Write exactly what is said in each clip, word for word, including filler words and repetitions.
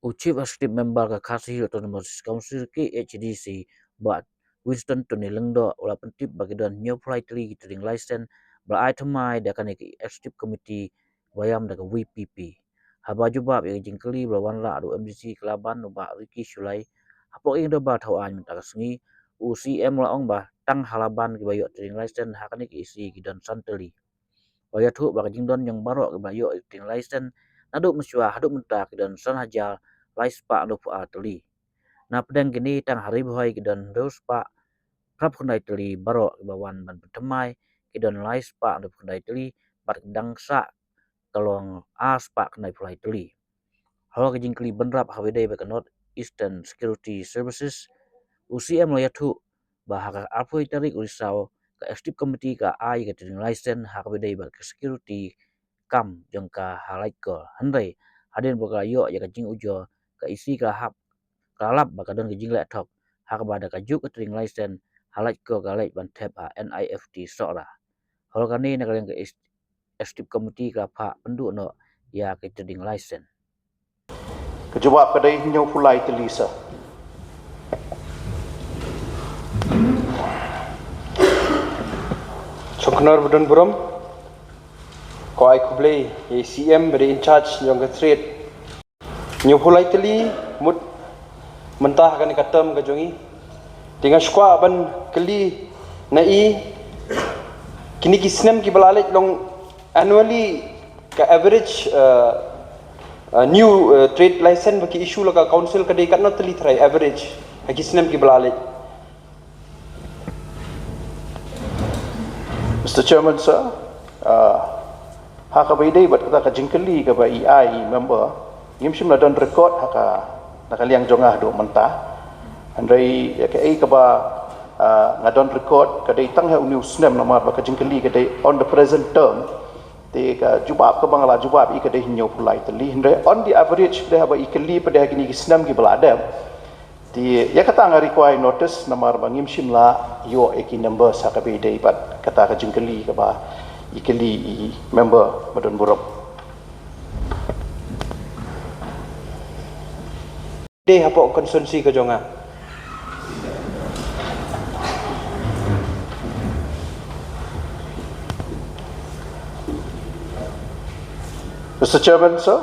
U Chief Executive Member ka Khasi Hills Autonomous Council, K H A D C, Bah Winston Tony Lyngdoh, u la pyntip ba ki don hynñiewphew lai tylli ki trading license ba la ai thymmai da kane ka Executive Committee ba la ïam da ka V P P. Haba jubab ïa ka jingkylli ba la wanrah da u M D C Kalaban, u Bah Ricky Shullai, hapoh ïing dorbar thaw aiñ mynta ka sngi, u C M u la ong ba tang ha Laban kiba ïoh trading license ha kane ka E C ki don san tylli. U la ïathuh ba ka jingdon jong baroh kiba la ïoh trading license naduh mynshuwa haduh mynta ki don san hajar lai spah hynriewphew ar tylli. Na pdeng kine, tang ha Ri Bhoi ki don hynriew spah phra phew khyndai tylli, baroh kiba wan ban pynthymmai ki don lai spah hynriewphew khyndai tylli, bad ka dang sah ka long ar spah khyndaiphew lai tylli. Ha ka jingkylli bynrap haba ïadei bad ka North Eastern Security Services, u C M u la ïathuh ba ha ka arphew tarik u Risaw ka Executive Committee ka ai ka trading license ha kaba ïadei bad ka security camp jong ka ha Laitkor. Hynrei hadien ba ka la ïoh ïa ka jingujor, ka E C ka la hap, ka la lap ba ka don ka jingleh thok, ha kaba da kajuh ka trading license ha Laitkor ka la leit ban thep ha N I F T Sohra. Halor kane, na ka liang ka Ex-, Executive Committee ka phah pynduh noh ïa ka trading license. Ka jubab ka dei hynñiewphew lai tylli, sir. Sngewkhublei ba don burom. Ko ai khublei ïa i C M ba dei in charge jong ka trade. Hynñiewphew lai tylli mut mynta ha kane ka term ka jong i. Te nga sngewkwah ban kylli na i, kine ki snem kiba la leit long annually ka average, uh, uh, new, uh, trade license ba ki issue la ka council ka dei katno tylli tharai average ha ki snem kiba la leit? Mister Chairman, sir, uh, ha kaba ïadei bad kata ka jingkylli kaba i ai i member, ngim shym la don record ha ka, na ka liang jong nga haduh mynta. Hynrei ïa kaei kaba, ah, nga don record ka dei tang ha une u snem, namar ba ka jingkylli ka dei on the present term. Te ka jubab kaba nga la jubab ïa i ka dei hynñiewphew lai tylli. Hynrei on the average, pat haba i kylli pat ha kine ki snem kiba la dep, te ïa kata nga require notice namar ba ngim shym la ïoh ïa ki numbers ha kaba ïadei bad kata ka jingkylli kaba i kylli i member ba don burom. Dei hapoh constituency ka jong nga. Mister Chairman, sir,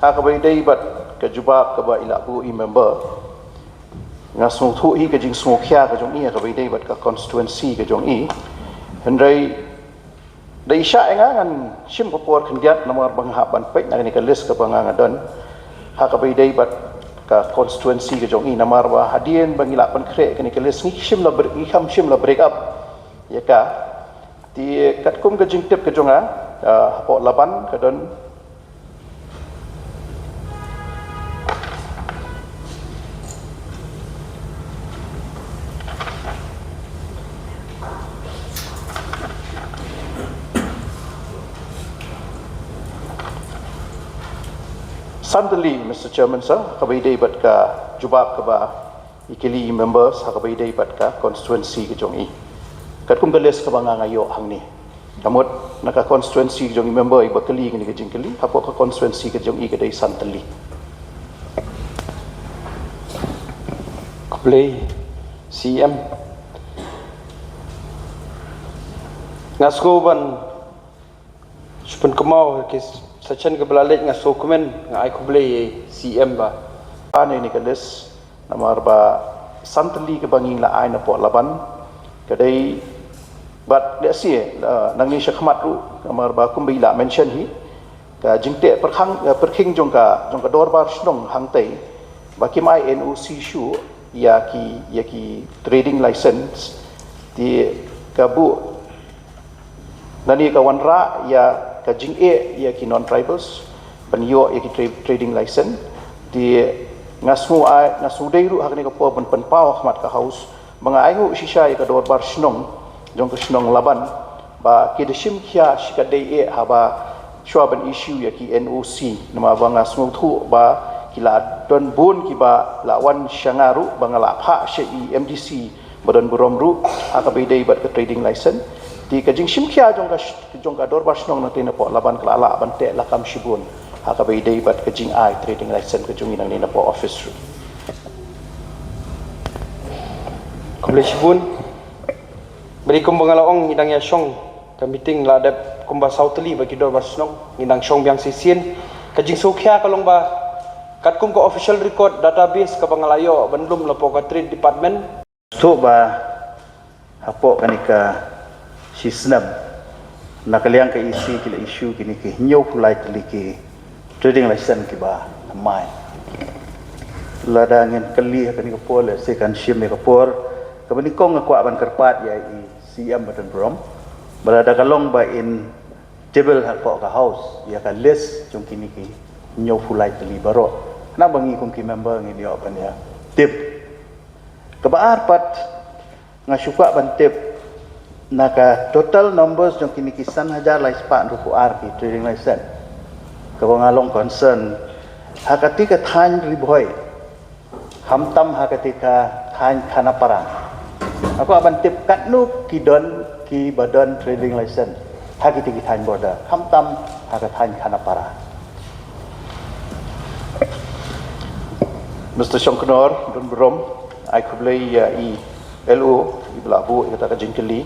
ha kaba ïadei bad ka jubab kaba i la buh i member, nga sngewthuh hi ka jingsngewkhia ka jong i ha kaba ïadei bad ka constituency ka jong i. Hynrei da i shah ïa nga, ngan shim ka por khyndiat namar ba nga hap ban peit na kane ka list kaba nga nga don ha kaba ïadei bad ka constituency ka jong i, namar ba hadien ba ngi la pynkhreh kane ka list, ngi shym la bre-, ngi kham shym la break up ïa ka. Te katkum ka jingtip ka jong nga, ah, hapoh Laban ka don san tylli, Mister Chairman, sir, kaba ïadei bad ka jubab kaba i kylli i members ha kaba ïadei bad ka constituency ka jong i. Katkum ka list kaba nga nga ïoh hangne, ka mut na ka constituency ka jong i member iba kylli kane ka jingkylli, hapoh ka constituency ka jong i ka dei san tylli. Khublei C M. Nga sngew ban shu pynkynmaw ki session kaba la leit, nga sngewkmen, nga ai khublei ïa i C M ba, ah, ne ne ka list, namar ba san tylli kaba ngi la ai napoh Laban ka dei, bad lehse, ah, nangne shakhmat ruh, namar ba kumba i la mention hi, ka jingteh pyrkhang, eh, pyrkhing jong ka, jong ka dorbar shnong hangtei ba kim ai N O C shuh ïa ki, ïa ki trading license. Te ka buh nangne ka wanrah ïa ka jingeh ïa ki non-tribals ban ïoh ïa ki tra-, trading license. Te nga sngew ai, nga sngew dei ruh ha kane ka por ban pynpaw ha khmat ka House ba nga ainguh shisha ïa ka dorbar shnong jong ka shnong Laban ba ki da shim khia shikatdei eh haba shuwa ban issue ïa ki N O C, namar ba nga sngewthuh ba ki la don bun kiba la wan sha nga ruh ba nga la phah sha i M D C ba don burom ruh ha kaba ïadei bad ka trading license. Te ka jingshim khia jong ka sh-, jong ka dorbar shnong nangtei napoh Laban ka la lah ban teh lakam shibun. ha kaba ïadei bad ka jingai trading license ka jong ngi nangne napoh office ruh. Khublei shibun. Bad kumba nga la ong, ngi dang ïa shong, ka meeting la dep kumba saw tylli ba ki dorbar shnong, ngi dang shong biang shisien. Ka jingsngewkhia ka long ba katkum ka official record database kaba nga la ïoh ban lum lypa ka trade department, to ba hapoh kane ka shisnem, na ka liang ka E C ki la issue kine ki hynñiewphew lai tylli ki trading license kiba thymmai. Lada ngin kylli ha kane ka por, lehse kan shim ïa ka por kaba nyngkong. Nga kwah ban kyrpad ïa i C E M ba donburom ba lada ka long ba in table hapoh ka House ïa ka list jong kine ki hynñiewphew lai tylli baroh, khnang ba ngi kum ki member ngin ïoh ban ïa tip. Kaba ar pat, nga shu kwah ban tip, na ka total numbers jong kine ki san hajar lai spah hynriewphew ar ki trading license kaba nga long concern, ha kata ka thaiñ Ri Bhoi, khamtam ha kata ka thaiñ Khanapara, nga kwah ban tip katno ki don kiba don trading license ha kita ki thaiñ border, khamtam ha ka thaiñ Khanapara. Mister Shongknor, donburom, ai khublei ïa i L O iba la buh ïa kata ka jingkylli.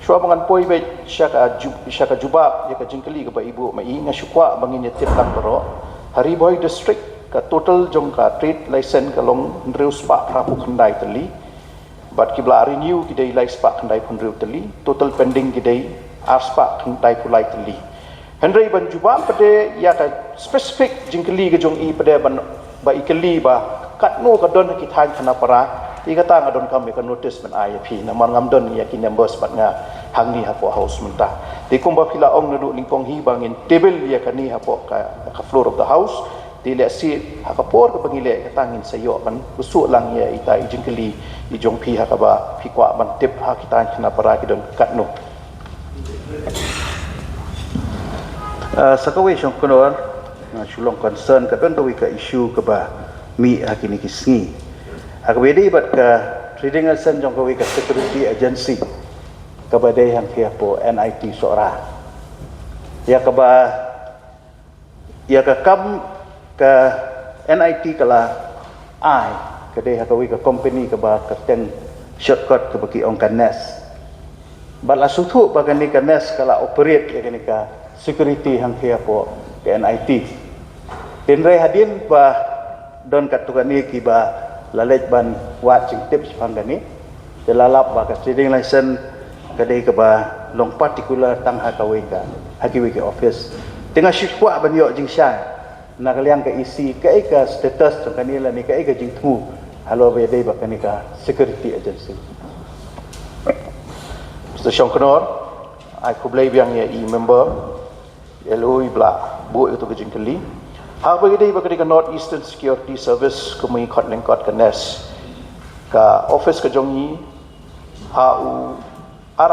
Shuwa ba ngan poi beit sha ka ju-, sha ka jubab ïa ka jingkylli kaba i buh ma i, nga shu kwah ba ngin ïa tip lang baroh. Ha Ri Bhoi District, ka total jong ka trade license ka long hynriew spah phra phew khyndai tylli. Bad kiba la renew ki dei lai spah khyndai phew hynriew tylli, total pending ki dei ar spah khyndai phew lai tylli. Hynrei ban jubab pat ïa ka specific jingkylli ka jong i pat, ban ba i kylli ba katno ka don ha ki thaiñ Khanapara, te kata nga donkam ïa ka notice ban ai ïa phi, namar ngam don ïa ki numbers bad nga hangne hapoh House mynta. Te kumba phi la ong naduh nyngkong hi ba ngin table ïa kane hapoh ka, ka floor of the House. Te lehse ha ka por kaba ngi leh kata ngin sa ïoh ban buh shuh lang ïa ita i jingkylli i jong phi ha kaba phi kwah ban tip ha ki thaiñ Khanapara ki don katno. Ah, sa kawei Shongknor, nga shu long concern, ka don kawei ka issue kaba mih ha kine ki sngi. Ha kaba ïadei bad ka trading license jong kawei ka security agency kaba dei hangtei hapoh N I T Sohra. Ïa kaba Ïa ka kam ka N I T ka la ai, ka dei ha kawei ka company kaba kyrteng shortcut kaba ki ong ka NES. Bad la sngewthuh ba kane ka NES ka la operate ïa kane ka security hangtei hapoh ka N I T. Hynrei hadien ba don katto katne kiba la leit ban wad jingtip shaphang kane, te la lap ba ka trading license ka dei kaba long particular tang ha kawei ka, ha kiwei ki office. Te nga shu kwah ban ïoh jingshai na ka liang ka E C, kaei ka status jong kane lane kaei ka jingthmu halor ba ïadei bad kane ka security agency. Mister Shongknor, ai khublei biang ïa i member L O iba la buh ïa kato ka jingkylli. Ha kaba ïadei bad ka North Eastern Security Service, kumba ngi khot lyngkot ka NES, ka office ka jong ngi ha u ar,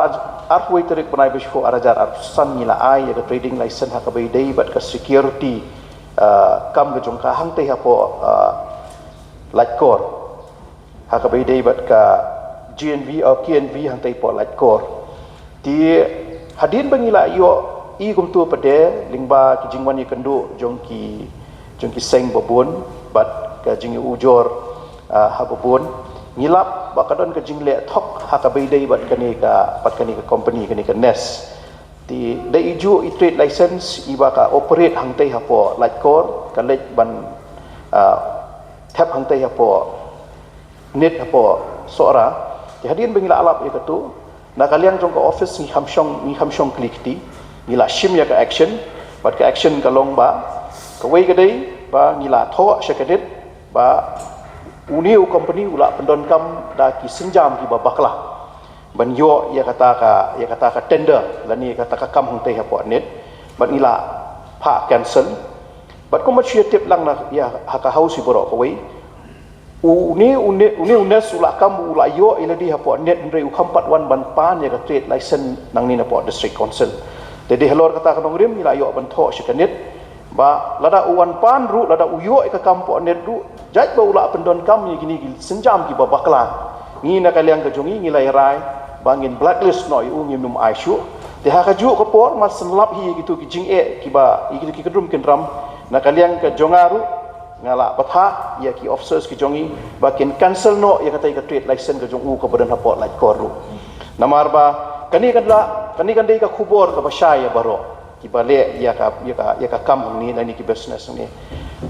arphew tarik bnai ba shiphew ar hajar arphew san ngi la ai ïa ka trading license ha kaba ïadei bad ka security, ah, kam ka jong ka hangtei hapoh, ah, Laitkor. Ha kaba ïadei bad ka G N V, oh, K N V hangtei hapoh Laitkor. Te hadien ba ngi la ïohi kumto pat lyngba ki jingwan ïakynduh jong ki, jong ki seng babun bad ka jingujor, ah, ha babun, ngi lap ba ka don ka jingleh thok ha kaba ïadei bad kane ka, bad kane ka company, kane ka NES. Te da i juh i trade license iba ka operate hangtei hapoh Laitkor, ka leit ban, ah, thep hangtei hapoh NIT hapoh Sohra. Te hadien ba ngi la lap ïa kato, na ka liang jong ka office ngi kham shong, ngi kham shong kli kti, ngi la shim ïa ka action, bad ka action ka long ba kawei ka dei ba ngi la thoh sha ka NIT ba une u company u la pyndonkam da ki sienjam kiba bakla ban ïoh ïa kata ka, ïa kata ka tender lane ïa kata ka kam hangtei hapoh NIT, bad ngi la phah cancel. Bad kumba shu ïatip lang na ïa ha ka House baroh kawei, une, une, une u NES u la kam, u la ïoh ïa lade hapoh NIT, hynrei u kham pat wan ban pan ïa ka trade license nangne napoh District Council. Te dei halor kata ka nongrim ngi la ïoh ban thoh sha ka NIT ba lada u wan pan ruh, lada u ïoh ïa ka kam hapoh NIT ruh, jait ba u la pyndonkam ïa kine ki sienjam kiba bakla, ngi na ka liang ka jong ngi ngi la rai ba ngin blacklist noh ïa u, ngim nym ai shuh. Te ha kajuh ka por, mar shen lap hi ïa kito ki jingeh kiba, ïa kito ki kyndrum kyndram, Na ka liang ka jong nga ruh, nga la bthah ïa ki officers ki jong ngi ba kin cancel noh ïa katei ka trade license ka jong u kaba don hapoh Laitkor ruh. Namar ba kane kan la, kane kan dei ka khubor kaba shai ïa baroh kiba leh ïa ka, ïa ka, ïa ka kam hangne lane ki business hangne.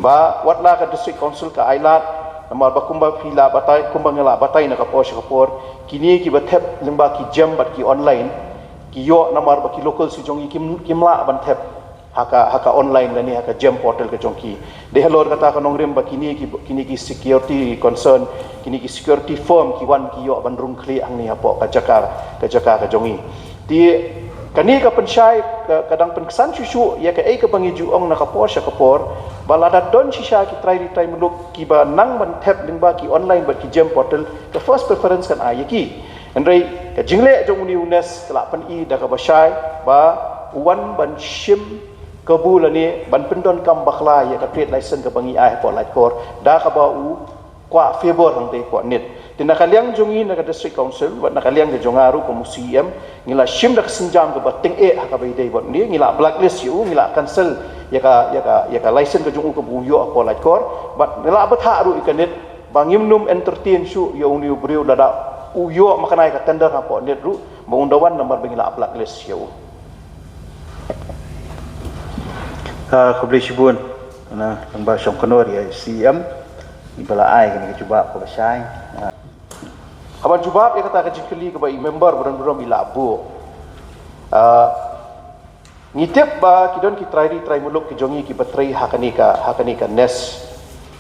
Ba wat la ka District Council ka ailad, namar ba kumba phi la batai, kumba nga la batai na ka por sha ka por, kine kiba thep lyngba ki GeM bad ki online, ki ïoh namar ba ki local ki jong ngi kim, kim lah ban thep ha ka, ha ka online lane ha ka GeM portal ka jong ki. Dei halor kata ka nongrim ba kine ki, kine ki security concern, kine ki security firm ki wan ki ïoh ban rung khlieh hangne hapoh ka jaka, ka jaka ka jong ngi. Te kane ka pynshai ka, ka dang pynksan shuh shuh ïa kaei kaba ngi ju ong na ka por sha ka por, ba lada don shisha ki trai ri trai muluk kiba nang ban thep lyngba ki online bad ki GeM portal, ka first preference kan ai ïa ki. Hynrei ka jingleh jong une u NEST ka la pyni da kaba shai ba u wan ban shim kabu lane ban pyndonkam bakla ïa ka trade license kaba ngi ai hapoh Laitkor da kaba u kwah favour hangtei hapoh NEST. Te na ka liang jong ngi na ka District Council bad na ka liang ka jong nga ruh kum u CEM, ngi la shim da ka sienjam kaba tyngeh ha kaba ïadei bad une, ngi la blacklist ïa u, ngi la cancel ïa ka, ïa ka, ïa ka license ka jong u kaba u ïoh hapoh Laitkor, bad ngi la bthah ruh ïa ka NEST ba ngim nym entertain shuh ïa une u briew lada u ïoh makna ïa ka tender hapoh NEST ruh, ba un da wan namar ba ngi la blacklist ïa u. Ah, khublei shibun. Na, nang ba shong kano ri CEM. Iba la ai kane ka jubab kaba shai. Ah. Haba jubab ïa kata ka jingkylli kaba i member ba don burom i la buh. Ah, ngi tip ba ki don ki trai ri trai muluk ki jong ngi kiba trei ha kane ka, ha kane ka NEST.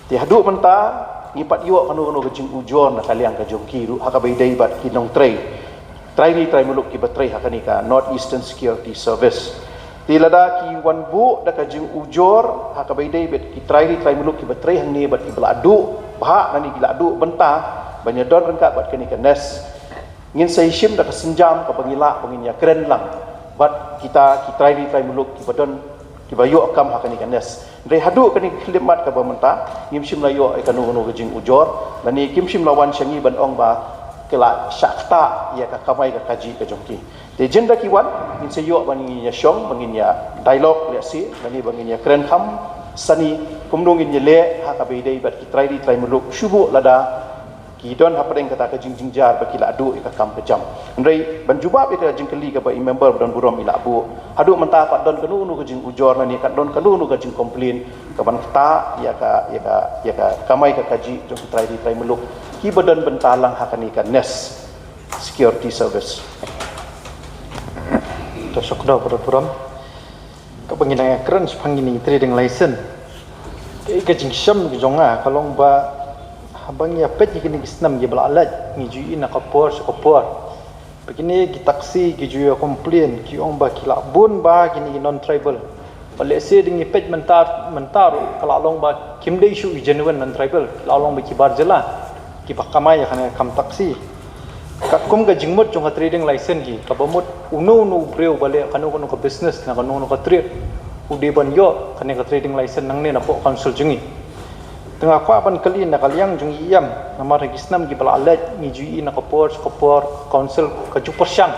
Te haduh mynta ngi pat ïoh kano kano ka jingujor na ka liang ka jong ki ruh ha kaba ïadei bad ki nongtrei, trai ri trai muluk kiba trei ha kane ka North Eastern Security Service. Te lada ki wan buh da ka jingujor ha kaba ïadei bad ki trai ri trai muluk kiba trei hangne bad kiba la duh bha nangne, ki la duh bynta ban ïadon ryngkat bad kane ka NEST, ngin sa ïashim da ka sienjam kaba ngi lah ba ngin ïakren lang bad kita ki trai ri trai muluk kiba don, kiba ïoh kam ha kane ka NEST. Hynrei haduh kane ka khyllipmat kaba mynta ngim shym la ïoh ïa kano kano ka jingujor lane kim shym la wan sha ngi ban ong ba ki la shah ktah ïa ka kamai ka kajih ka jong ki. Te jin da ki wan ngin sa ïoh ba ngin ïashong, ba ngin ïa dialogue lehse lane ba ngin ïakren kham sani kumno ngin ïaleh ha kaba ïadei bad ki trai ri trai muluk shuh buh lada ki don hapdeng kata ka jingjynjar ba ki la duh ïa ka kam ka jam. Hynrei ban jubab ïa ka jingkylli kaba i member ba don burom i la buh, haduh mynta pat don kano kano ka jingujor lane ka don kano kano ka jingcomplain kaban ktah ïa ka, ïa ka, ïa ka kamai ka kajih jong ki trai ri trai muluk kiba don bynta lang ha kane ka NEST Security Service? To, sngewbha ba don burom. Kaba ngi nang ïakren shaphang ine i trading license. Ka, ka jingshem ka jong nga ka long ba haba ngi ïa peit ïa kine ki snem kiba la leit ngi ju ïohi na ka por sha ka por ba kine ki taxi ki ju ïa complain, ki ong ba ki la bun bha kine ki non tribal. Ba lehse da ngi peit mynta, mynta ruh ka la long ba kim dei shuh ki genuine non tribal, ki la long ba ki bar jylla kiba kamai ïa kane ka kam taxi. Katkum ka jingmut jong ka trading license hi, kaba mut uno uno u briew ba leh kano kano ka business ne kano kano ka trade u dei ban ïoh kane ka trading license nangne napoh council jong ngi. Te nga kwah ban kylli na ka liang jong i EM, namar ha ki snem kiba la leit ngi ju ïohi na ka por sha ka por ka council ka ju pyrshang